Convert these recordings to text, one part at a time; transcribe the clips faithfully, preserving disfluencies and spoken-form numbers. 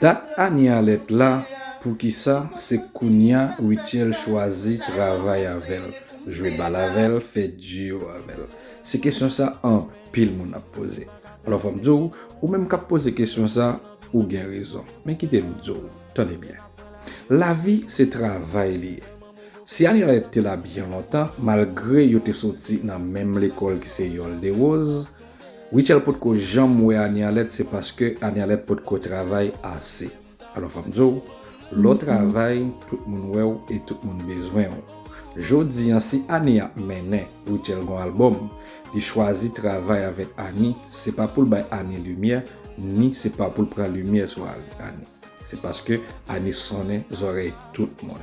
Dat Anie Alerte la, poukisa se kounya Rutshelle chwazi travay avè l, jwe bal avè l, fè duo avè l? Se kesyon sa anpil moun ap poze. Alò fò m di w, ou menm k ap poze kesyon sa, ou gen rezon. Men kite m di w, tande byen. Lavi se travay li ye. Si Anie Alerte te la byen lontan, malgre yo te soti nan menm lekòl ki se Yòl de Woz, Rutshelle potko janm wè Anie Alerte, se paske Anie Alerte potko travay ase. Alò fò m di w, lè w travay, tout moun wè w e tout moun bezwen w. Jodi an, si Anie ap mennen Rutshelle gon albòm, li chwazi travay avèk Anie, se pa pou l bay Anie limyè, ni se pa pou l pran limyè sou Anie. Se paske Anie sonnen zòrèy tout moun.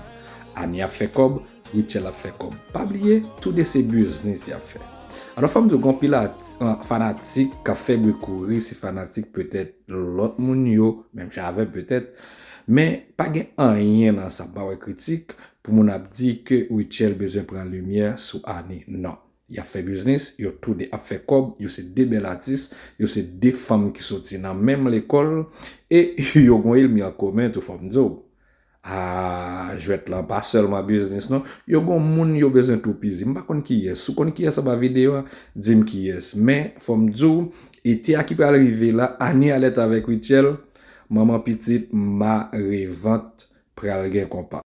Anie ap fè kòb, Rutshelle ap fè kòb. Pa bliye, toude se biznis y ap fè. Alò fò m di w, gon pil at- an, fanatik k ap fè bri kouri, se fanatik petèt lòt moun yo, menm jan avè m petèt. Men pa gen anyen nan sa, m pa wè kritik pou moun ap di ke Rutshelle bezwen pran limyè sou Anie. Non. Y ap fè biznis, yo toude ap fè kòb, yo se de bèl atis, yo se de fanm ki soti nan menm lekòl, e yo gon elmi an komen tou, fò m di w. A, jwèt lan pa sèlman biznis non, yo gon moun yo bezwen toupizi. M pa konn kiyès, si w konn kiyès anba videyo a, di m kiyès. Men, fò m di w, ete a ki pral rive la, Anie Alerte avèk Rutshelle, manman pitit, ma revant, pral gen konpa.